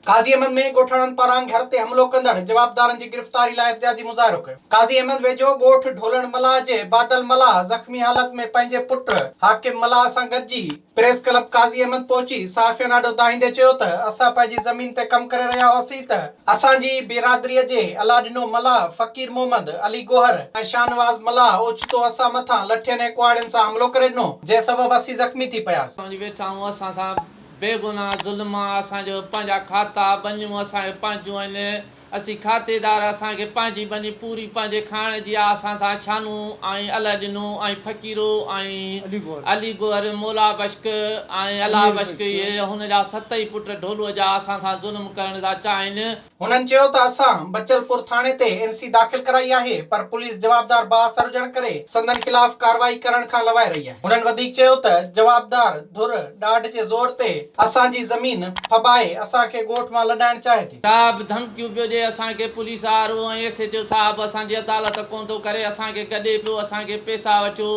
قاضي احمد ۾ ڳوٺاڻن پاران گهر تي حملو ڪندڙ جوابدارن جي گرفتاري لاء احتجاجي مظاهرو ڪيو. قاضي احمد ويجهو ڳوٺ ڍولڻ ملاح جي بادل ملاح زخمي حالت ۾ پنهنجي پٽ حاڪم ملاح سان گڏجي پريس ڪلب قاضي احمد پهچي صحافين آڏو دانهيندي چيو ته اسان پنهنجي زمين تي ڪم ڪري رهيا هئاسين ته اسان جي برادري جي الله ڏنو ملاح، فقير محمد، علي گوهر ۽ شاهنواز ملاح اوچتو اسان مٿان لٺين ۽ ڪهاڙين سان حملو ڪري ڏنو جنهن سبب اسين زخمي ٿي پياسين. ويٺا آهيون اسان سان بيگناهه ظلم آ اسان جو پنهنجا کاتا ٻنيون اسان کي پنهنجون آهن اسين کاتيدار اسان کي پنهنجي ٻني پوري پنهنجي کائڻ جي آ اسان سان شانو ۽ الهه ڏنو ۽ فقيرو ۽ علي گوهر مولا بشڪ ۽ الله بشڪ اهي هن جا ست ئي پٽ ڍولوء جا اسان سان ظلم ڪرڻ ٿا چاهين. هنن چيو ته اسان بچل پور ٿاڻي تي اين سي داخل ڪرائي آهي پر پوليس جوابدار بااثر هجڻ ڪري سندن خلاف ڪارروائي ڪرڻ کان لوائي رهي آهي. هنن وڌيڪ چيو ته جوابدار ڌر ڏاڍ جي زور تي اسان جي زمين ڦٻائي اسان کي ڳوٺ مان لڏائڻ چاهي ٿي. صاحب ڌمڪيون پيو ڏي اسان کي police R O ۽ S H O صاحب اسان جي عدالت ڪونه ٿو ڪري اسان کي گڏي پيو اسان کي پيسا وٺيو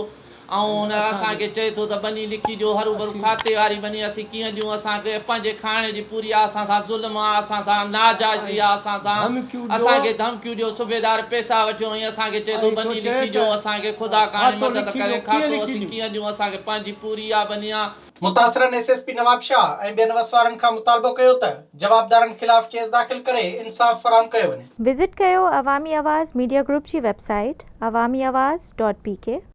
۽ هن اسان کي چئي ٿو ته ٻني لکي ڏيو هروڀرو کاتي واري ٻني اسين ڪيئن ڏيون اسان کي پنهنجي کائڻ جي پوري آ اسان سان ظلم آ اسان سان ناجائزي آ اسان سان اسان کي ڌمڪيون ڏيو صوبيدار پيسا وٺيو ۽ اسان کي چئي ٿو ٻني لکي ڏيو اسان کي خدا ڪاڻي مدد ڪري کاتو اسين ڪيئن ڏيون اسان کي پنهنجي پوري آ ٻني آ. متاثرن ايس ايس پي نوابشاهه ۽ ٻين وس وارن کان مطالبو ڪيو ته جوابدارن خلاف ڪيس داخل ڪري انصاف فراهم ڪيو وڃي. وزٽ ڪيو عوامي آواز ميڊيا گروپ جي website Awami Awaz dot P K.